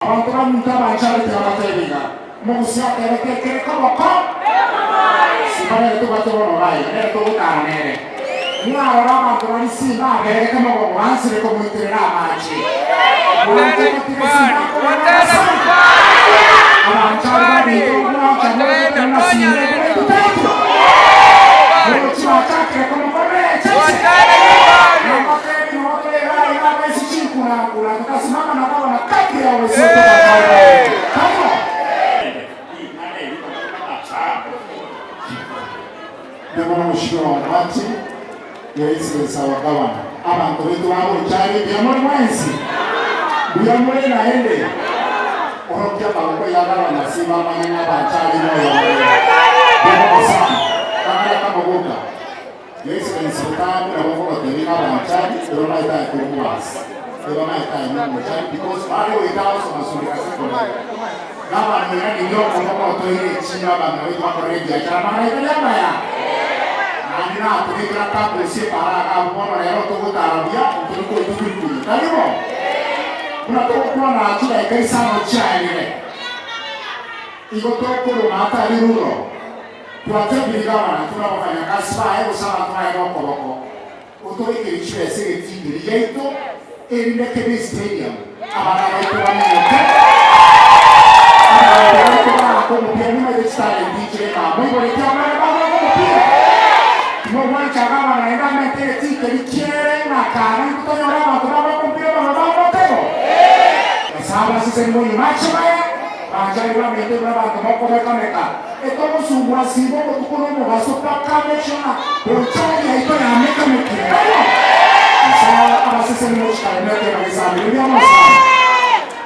Abanto baminto abanchare tiga batebe iga, Omogusia atebete ekere koboko, Simba nere tobwate bono iga aiga, nere togotara nere. Mwarora abanto baria Simba aberegete mogongo bansire komoiterera amache. Mwanche gotiga Simba akorere abasani? Abanchari baminto mwancha more gotenena Simba ebore totatu? Morochi bachakire komokorera echeche? Namotebi noo tore iga aiga abaisi chinkunankuna tutasimama na gavana kati ya obosioto bwa Calvary. Taibo? Nabo Mheshimiwa Omwati, Your Excellency our Governor, abanto baito ba Bonchari mbuya more mwensi? Mbuya more naende? Orokia amaboko ya gavana ase bamanye ng'a Abanchari noyo more. Mbuya mono sana. Kang'ana kamogoka. Your Excellency botambe nabo nkogotebi ng'a abanchari ebamaete aye korwa mobasi, ebamaete aye nomochari because bare goika gosoma Sundika Secondary gavana oira nigo okoboko otoire echiro abang'ina baito bakorere ebiachara amang'ana aito tari amaya naende natobekera tablets epara iga abwo bono rero togotara buya ntori koitwa bikunya tari bo? Buna togokwana chidaeka isano chiaerire igo tokoroma atari ruro. Twatebire gavana tuna abafanyakasi baye gose abanto baye b'okoboko, otobekere chibesa egetinderi giaito, erinde kebe estadium, abana baito baminyoke, abanto baito baake omopira, nimaete chitalenti nchire igaa, moiboreti abana bagoaka omopira? Timogwancha gavana naende amente egetinderi kiere ng'a kare intwe tonyore abanto bagoaka omopira babe bamotego? Nyasae abasesenie monywe mache maya, banchani bamete buna abanto mokomeka-meka. Etogosumbua siba obotuko na omobaso mpaka amechie ng'a bochari yaito yamekamekire. Taibo? Nyasae abasesenie mochikare nekeema gesamire buya mono sana.